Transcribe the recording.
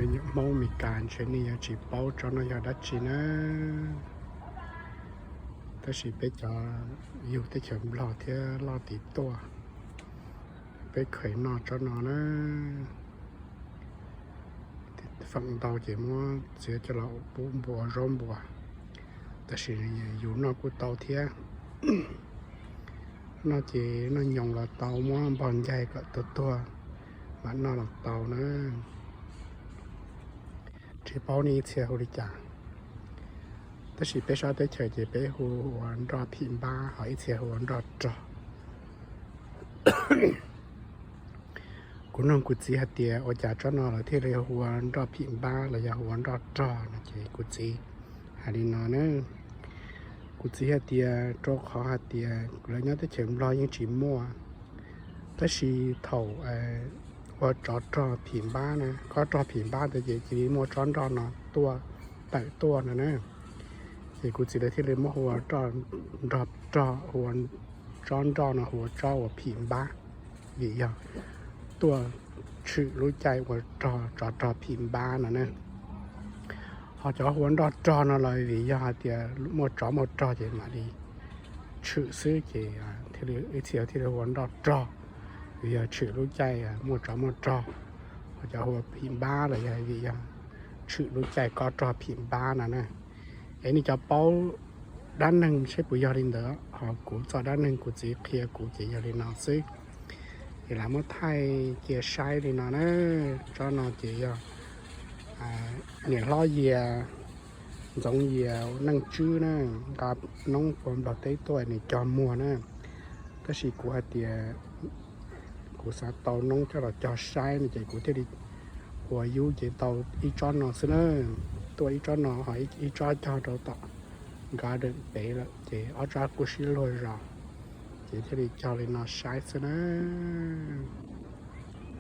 Hmoob Mes Kas ntshe nej yuav tsis paub tsob no yog dab tsi na, tab sis peb cov yug teb chaws Nplog thiab loj tid tuaj, peb kheev noj tsob no na. Feem ntau ces muab txiav coj los pub npua zaub npua, tab sis yus noj kuj tau thiab. Noj ces noj nyoos los tau, muab npog ncaig kom tuag tuag mam noj los tau na. Tsis paub nej ib txhia hu li cas, tab sis peb sab teb chaws ces peb hu ua nroj phim npab, ho ib txhia hu ua nroj rog. Kuv nug kuv txiv hais tias ua cas tsob no lawv thiaj li hu ua nroj phim npab los yog hu ua nroj rog no ces kuv txiv hais li no na. Kuv txiv hais tias rau qhov hais tias lawv nyob teb chaws Nplog yeej tsis muaj, tab sis thaum ua tsov rog phim npab na, kob rog phim npab ntawd ces cia li muaj tsob nroj no tuaj, tawm tuaj no na. Ces kuv txiv lawv thiaj li muab hu ua nroj rog, hu ua tsob nroj no hu ua tsob uas phim npab, vim yog tuaj tshwm lub caij ua rog, tsov rog phim npab no na. Ho cov hu ua nroj rog no los vim yog hais tias muaj tsov muaj rog ces mam li tshwm xwb ces thiaj li ib txhia thiaj li hu ua nroj rog, vim yog tshwm lub caij muaj tsov muaj rog. Ho cov hu ua phim npab los yog vim yog tshwm lub caij kob rog phim npab no na. Es nej cov paub dab neeg seb puas yog li ntawd, ho kuv txoj dab neeg kuv txiv qhia kuv ces yog li no xwb. Es lam muab thaij cia saib li no na. Tsob no ces yog niam hlob Yias, Ntxoov Yias Neej Tswb na, nqa noob puag Nplog teb tuaj nws cog muag na. Tab sis kuv hais tias kuv xav tau noob coj los cog saib no ces kuv thiaj li ua yub ces tau ib tsob no xwb na. Tuaj ib tsob no ho ib tsob cog rau tom garden pem lawm ces ob tsob kuj sib luag zos, ces thiaj li cog li no saib xwb na.